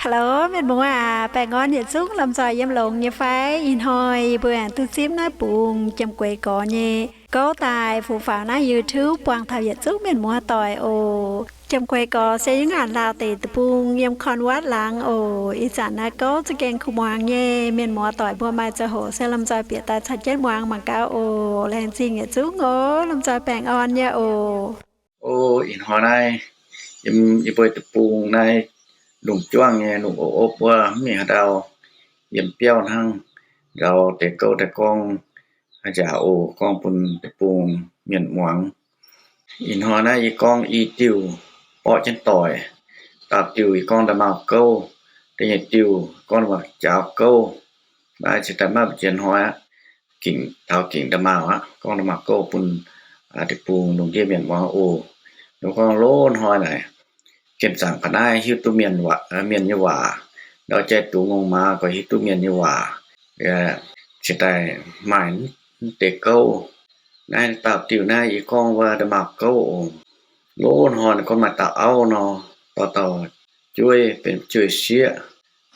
Hello, mienh muoz aac, baengh orn yietc zungv lomh nzoih yiem longx nyei fai? Ih hnoi yie mbuo aengx duqv zipv naaiv bungx Jiem Gueix Gorx nyei gouv daaih fungx faaux naaiv YouTube buangh taux yietc zungv mienh muoz doic oc. Jiem Gueix Gorx se yiem Ngaanc Laauh deic-bung yiem Korn-Waatv laangz oc. Ih zanc naaiv gouv za'gengh kuh muangx nyei. Mienh muoz doic mbuo maaih ziangh hoc se lomh nzoih bieqc daaih caux jienv muangx mangc gaax oc. Laengz zingh yietc zungv oc. Lomh nzoih baengh orn nyei oc. O, ih hnoi naaiv yiem yie mbuo deic-bung naaiv lungh juangv nyei lungh opv opv wuov, mv mingh haaix ndau, yiem biauv hnangv, nzaaux deix gouv daaih gorngv haaix njaaux oc, gorngv bun deic-bung mienh muangx. Ih hnoi naaiv yie gorngv i diuh borqv jienv doic. Dauh diuh yie gorngv nda'maauh gouv, da'nyeic diuh gorngv nda'maauh jaaux gouv. Naaiv cingx daaih maiv jiex hnoi aqv. Gingc taux gingc nda'maauh aqv, gorngv nda'maauh gouv bun deic-bung lungh ndiev mienh muangx oc. Ninh gorngv lov hnoi naaic, gemh zaangc ga'naaiv hiuv duqv mienh waac, mienh nyei waac, ndau jai dungz ngongh maaz gorqv hiuv duqv mienh nyei waac, cingx daaih maaih mv deix gouv. Naaiv dauh diuh naaiv yie gorngv wuov nda'maauh gouv oc. Lov hnoi ninh gorngv maaih dauh auv nor, dauh dauh jueiv benx jueiv-sieqv,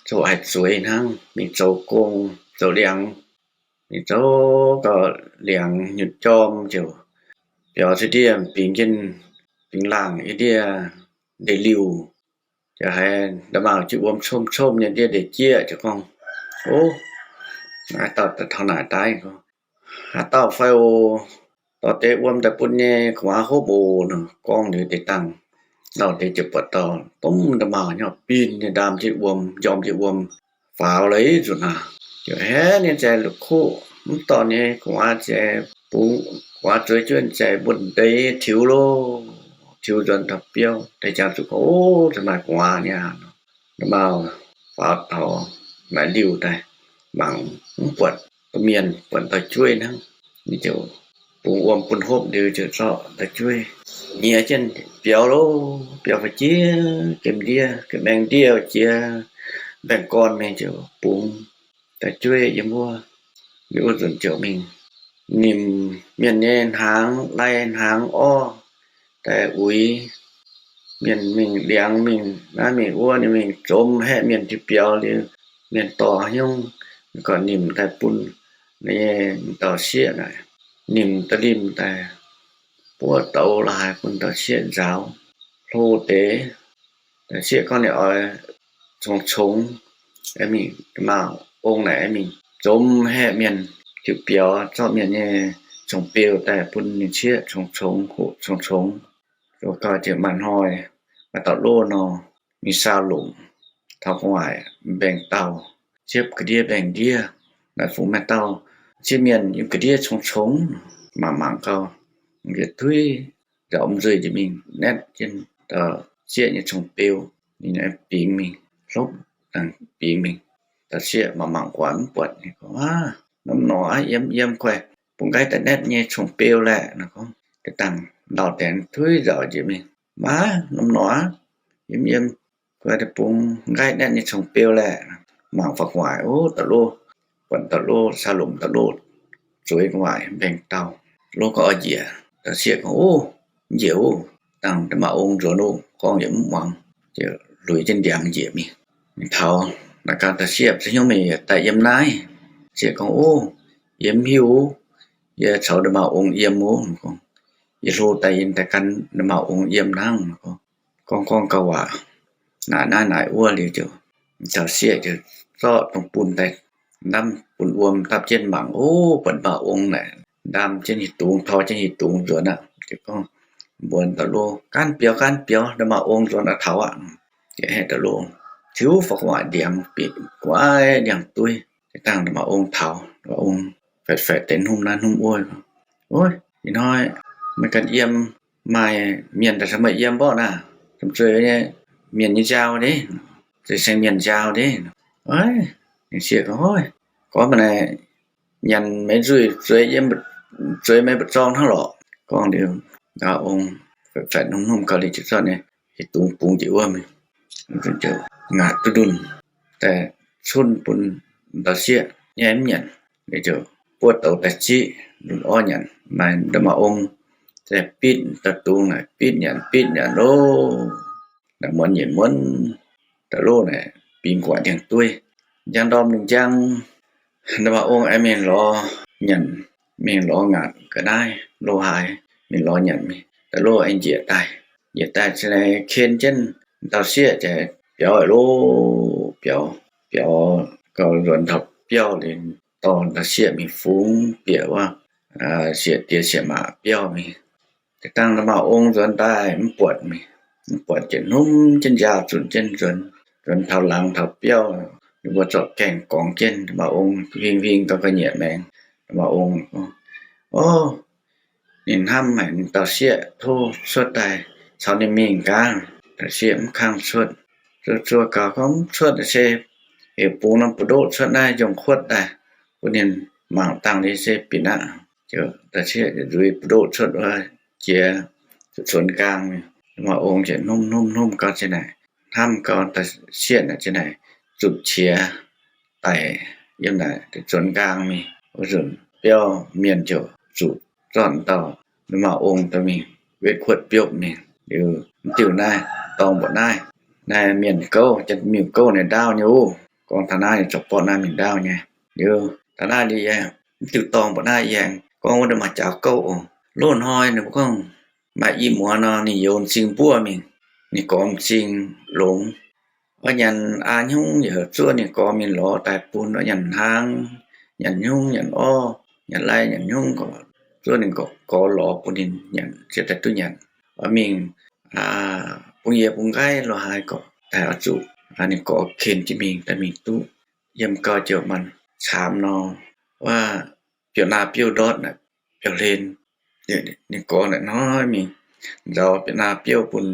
zoux haaix zueiz hnangv, mingh zoux gong zoux liangx, mingh zoux gau liangx nyutc jorm ziouc biaux cuotv ndiev bingx jienv, bingx laangh yie ndiev ndeic-liuh, ziouc haiz nda'maauh jienv wuom comv-comv nyei ndiev ndeic-jieqv ziouc gorngv, O, naaiv dauh daaih taux naaic daaih, haaix dauh fai oc? Dorh deix wuom daaih bun nyei gu'nguaaz hopv oc. Gorngv liuz deix dangh, lauh deix ziouc buatc dauh domh nda'maauh nyorx bin nyei ndaam jienv wuom, njorm jienv wuom, faaux leiz nzunc aac. Ziouc haeqv ninh nyei la'kuqv, mv dorh nyei gu'nguaaz jiex bungx, gu'nguaaz zueiz juov jiex mbu'ndeix tiux loh. Tiux nzuonx taux biauv daaih jangx zuqc gorngv, O, se maaih gu'nguaaz niaa. Nda'maauh faaux taux naaic liuh daaih, mangc mv buatc mienh, buatc dauh jueiv hnangv. Ninh ziouc bungx wuom bun hopv liuz ziouc zorqv dauh jueiv nyiex jienv biaux loh. Biaux fai jiex gemh ndiev, gemh maengh ndiev jiex mbaengx gorn mingh ziouc bungx dauh jueiv yiem wuov. Liuz wuov nzunc ziouc mingh nimc mienh nyei hnaangx, lai hnaangx orv daaih uix. Mienh mingh liangx mingh naaiv mingh wuov, ninh mingh zomx haeqv mienh diuh biaux liuz, mienh dorh haaix nyungc, ninh gorqv nimc daaih bun ninh nyei dauh sieqv naaic. Nimc daaih limh daaih buov douz la'haaix bun dauh sieqv nzaaux. Hlo deix, dauh sieqv gorngv ninh oix congx-congx, mingh nda'maauh ong naaic mingh zomx haeqv mienh diuh biaux, zorqv mienh nyei cong-beu daaih bun ninh sieqv congx-congx, hoqc congx-congx. Zoux gau ziouc maaih hnoi, maaih dauh lov nor, mingh saa lomc taux gu'nguaaic mbaengx-daauh, ziepv ga'ndiev mbaengx-ndiev. Naaic fungx maaih dauh sieqv mienh yiem ga'ndiev congx-congx, mangc mangc gau, yietc duiv nzaaux m'nzuih njiec mingh naetv jienv dauh sieqv nyei cong-beu. Ninh bingx mingh, hlopv dangh bingx mingh. Dauh sieqv mangc mangc guaax mv buatc, ninh gorngv, Aav, norm norqc aqv, yiem yiem guaih bungx nqaiv daaih naetv nyei cong-beu laeh. Ninh gorngv, deix dangh lauh deix duiv nzaaux njiec mingh, Maaih norm norqc aqv, yiem yiem guaih daaih bungx nqaiv naetv nyei cong-beu laeh. Mangc faaux gu'nguaaic, o, dauh lov, buatc dauh lov, saa lomc dauh lov zueiz gu'nguaaic mbaengx-daauh. Lov gorngv, Oix njiec? Dauh sieqv gorngv, O, njiec oc. Dangh nda'maauh ong nzuonx oc. Gorngv yaac mv muangx, ziouc luix jienv ndiangx njiec mingh. Mingh taux naaic ganh, dauh sieqv, Se hnyouv meih yaac daaih yiem naaiv? Sieqv gorngv, O, yie mv hiuv. Yie caux nda'maauh ong yiem oc. Gorngv, Yie hlo daaih yie daaih gan nda'maauh ong yiem hnangv. Gorngv gorngv gauh waac naaic naaiv naaic wuov liuz, ziouc dauh sieqv ziouc zorqv dongh bun daaih, ndamv bun wuom dapv jienv mangc, o, buatc nda'maauh ong naaic ndaam jienv hieh dungz, tor jienv hieh dungz nzuonx aqv. Ziouc gorngv mbuox dauh lov, Gaanv biaux, gaanv biaux, nda'maauh ong nzuonx aqv, taux aqv. Ziouc haeqv dauh lov tiux faaux gu'nguaaic ndiangx, bieqc gu'aiv ndiangx-dueiv. Dangh nda'maauh ong taux, nda'maauh ong faetv faetv deix hnomv naaiv hnomv wuov. O, ih hnoi meih ganh yiem, maaih mienh daaih caux meih yiem mborqv naaic, zueiz mienh nyei njaaux deix, zueiz saeng mienh njaaux deix. Ninh sieqv gorngv, Gorngv meih naaic nyanc meih nzuih zueiz yiem, zueiz meih mba'zorng hnangv lorqc. Gorngv liuz, nda'maauh ong faetv faetv hnomv hnomv gau liuz, ziouc zorqv ninh hieh dungz bungx njiec wuov mingh, ziouc ngaatc duqv ndunh daaih cunv bun dauh sieqv nyei mv nyanc. Liuz ziouc buov douz daaih ziqv ndunh orv nyanc. Maaih nda'maauh ong daaih bitv dauh dungz naaic, bitv nyanc bitv nyanc loh. Naaic muonz nyeic muonz, dauh lov naaic bingx guatc ndiangx-dueiv. Njang ndorm lungh njang, nda'maauh ong aengx mingh lorz nyanc, mingh lorz ngaatc ga'naaiv lo haaix, mingh lorz nyanc mingh. Da'loh aengx njiec daaih, njiec daaih cingx naaiv ken jienv dauh sieqv jaax biaux loh, biaux, biaux gau nzuonx taux biauv liuz, dorh dauh sieqv mingh fungx bieqc wuov sieqv diex sieqv maac biauv mingh. Dangh nda'maauh ong nzuonx daaih mv buatc mingh, mv buatc jiex, hnumv jienv njaaux zunc jienv nzuonx, nzuonx taux laangz taux biauv, ninh mbuo zorqv gaengh gorngx jienv nda'maauh ong, huing huing gau ga'nyiec maengx. Nda'maauh ong, o, ninh hnamv haic, ninh dauh sieqv tov cuotv daaih caux ninh mingh gaax. Dauh sieqv mv kangv cuotv. Zuov zuov gau gorngv mv cuotv se heuc bungx norm buoz-ndoqv cuotv naaiv njongc kuotv daaih bun ninh mangc dangh liuz se binc aqv. Dauh sieqv nzuiz buoz-ndoqv cuotv wuov jiex zuqc cuonx nqaang. Nda'maauh ong ziouc hnumv hnumv hnumv gau cingx naaic, hnamv gau, dauh sieqv naaic cingx naaic zuqc qiex daic yiem naaic cuonx nqaang mingh. Wuov nzunc biauv mienh ziouc zuqc zorqv dauh nda'maauh ong dorh mingh wetv kuotv biopv mingh. Liuz mv diuh naaiv dorngx mbuoqc naaiv, naaiv mienh gouv, janx-miuc gouv naaic ndaauv nyei oc. Gorngv taux naaiv ninh corc borqv naaiv mingh ndaauv nyei. Liuz taux naaiv liuz, mv diuh dorngx mbuoqc naaiv yaac gorngv wuov nda'maauh jaaux gouv oc. Loz-hnoi ninh mbuo gorngv maaih i muoz nor, ninh youz m'zing mbuov mingh, ninh gorx m'zing longx. Oix nyanc aa hnyungv yaac zuov ninh gorx mingh lorz daaih bun. Oix nyanc hnaangx, nyanc hnyungv, nyanc orv, nyanc lai, nyanc hnyungv, zuov ninh gorx lorz bun ninh nyanc, ziouc daaih duqv nyanc. Oix mingh bungx yie bungx nqaiv lo haaix gorqv daaih oix zuqc ninh gorx ken jienv mingh daaih mingh duqv. Yiem gau ziouc maanc caamx nor, wuov biauv-naa biouv-ndortv naaic biauv-hlen. Ninh gorx naaic hnoi mingh nzauz biauv-naa biouv bun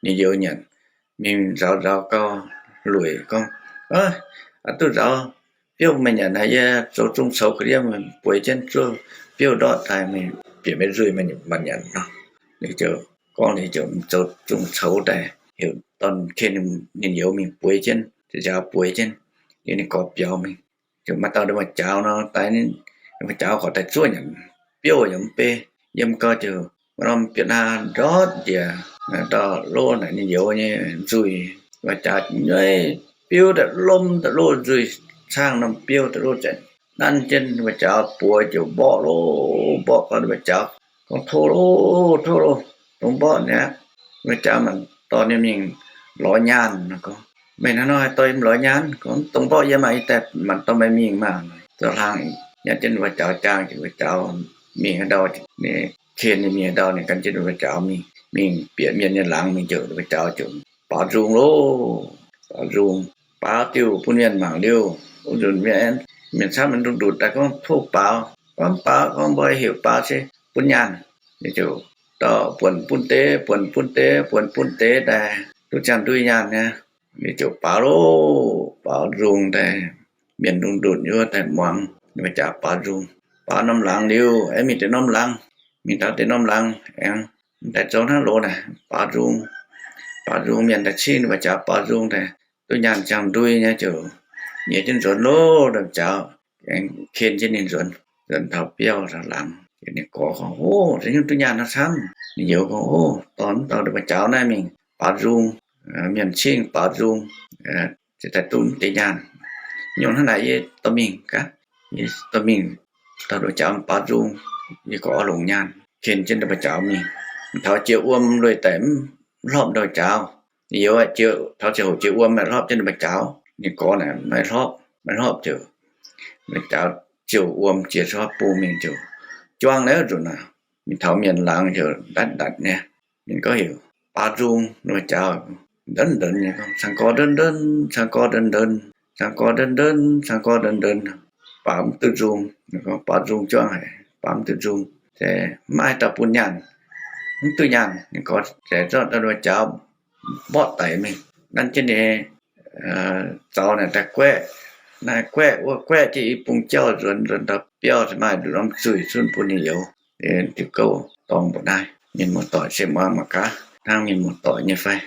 ninh youz nyanc. Mingh nzauz nzauz gau, lueic gorngv, Aa, duqv nzauz biouv meih nyanc naaic, yie zoux zong coux ga'ndiev, bueix jienv zuov biouv-ndortv daaih, meih bieqc meih nzuih maanc nyanc nor. Ninh ziouc gorngv liuz ziouc zoux zong coux daaih, heuc dorn ken ninh youz mingh bueix jienv, nzaaux bueix jienv. Liuz ninh gorx biaux mingh, ziouc maaih dauh nda'maauh jaaux nor daaih, nda'maauh jaaux gorqv daaih zuov nyanc biouv yaac mv bei. Yiem gau ziouc maaih norm biauv-naa ndortv njiec, ndortv lov naaic ninh youz nyei nzuih. Nda'maauh jaaux nyei biouv daaih lomh daaih lov nzuih, caangv norm biouv daaih lov zanc nanv jienv. Nda'maauh jaaux buoz ziouc mborqv lov, mborqv gau nda'maauh jaaux gorngv, Tov lov, tov lov, dongh mborqv niaa. Nda'maauh jaaux maanc dorh ninh mingh lorz nyaanh. Gorngv, Meih hnangv nor haih dorh yie mingh lorz nyaanh? Gorngv, Dongh mborqv yie maah, yie daaih maanc dorh meih mingh maah. Zoux hlang nyanc jienv nda'maauh jaaux jaang, nda'maauh jaaux mingh haaix ndau, ninh ken ninh mingh haaix ndau, ninh gan jienv nda'maauh jaaux mingh. Mingh bieqc mienh nyei laangz mingh ziouc nda'maauh jaaux ziouc baaux nzung loh. Baaux nzung, baaux diuh bun mienh mangc liuz, wuov nzunc mienh, mienh camv mienh ndutv ndutv daaih gorngv, Tov baaux. Gorngv, Baaux, gorngv mbuo heuc baaux se bun nyaanh. Ninh ziouc dorh buonc bun deix, buonc bun deix, buonc bun deix daaih duqv ziangh ndui nyaanh nyei. Ninh ziouc baaux loh, baaux nzung daaih, mienh ndutv ndutv nyei wuov daaih muangx nda'maauh jaaux baaux nzung. Baaux norm laangz liuz, aengx mingh deix norm laangz, mingh taux deix norm laangz aengx daaih zoux hnangv loz naaic baaux nzung. Baaux nzung, mienh daaih cingv nda'maauh jaaux baaux nzung daaih duqv nyaanh ziangh ndui nyei ziouc nyiex jienv nzuonx loh. Nda'maauh jaaux aengx ken jienv ninh nzuonx, nzuonx taux biauv taux laangz. Ninh gorx gorngv, O, se nyungc duqv nyaanh hnangv camv. Ninh youz gorngv, O, dorh mv dauh nda'maauh jaaux naaiv mingh baaux nzung, mienh cingv baaux nzung, ziouc daaih duqv mv deix nyaanh. Nyungc hnangv naaic yie dorh mingh gaax, yie dorh mingh dorh nda'maauh jaaux baaux nzung, yie gorx oix longc nyaanh. Ken jienv nda'maauh jaaux mingh. Taux jiex wuom lueiz daic mv hlopv nda'maauh jaaux. Ninh youz taux ziangh hoc jiex wuom hlopv jienv nda'maauh jaaux. Ninh gorx naaic maiv hlopv, maiv hlopv ziouc nda'maauh jaaux ziouc wuom jiex cuotv bung mingh ziouc juangv naaiv nzunc aac. Mingh taux mienh laangz ziouc ndatv ndatc nyei. Ninh gorngv heuc baaux nzung, nda'maauh jaaux ndonv ndonv nyei gorngv, Cang gorx ndonv ndonv, cang gorx ndonv ndonv, cang gorx ndonv ndonv, cang gorx ndonv ndonv. Baaux mv duqv nzung. Ninh gorngv, Baaux nzung juangv haic, baaux mv duqv nzung. Se mv maaih dauh bun nyaanh, mv duqv nyaanh. Ninh gorx se zorqv nda'maauh jaaux mborqv daic mingh. Nanv jienv ninh zaux naaic daaih guaeqv. Naaiv guaeqv wuov guaeqv jienv i bung jauv nzuonx, nzuonx taux biauv se maaih nduqc norm zuih cunv bun ninh youz. Diuh gouv dorngx mbuoqc naaiv, mienh muoz-doic se muangx mangc gaax hnangv mienh muoz-doic nyei fai.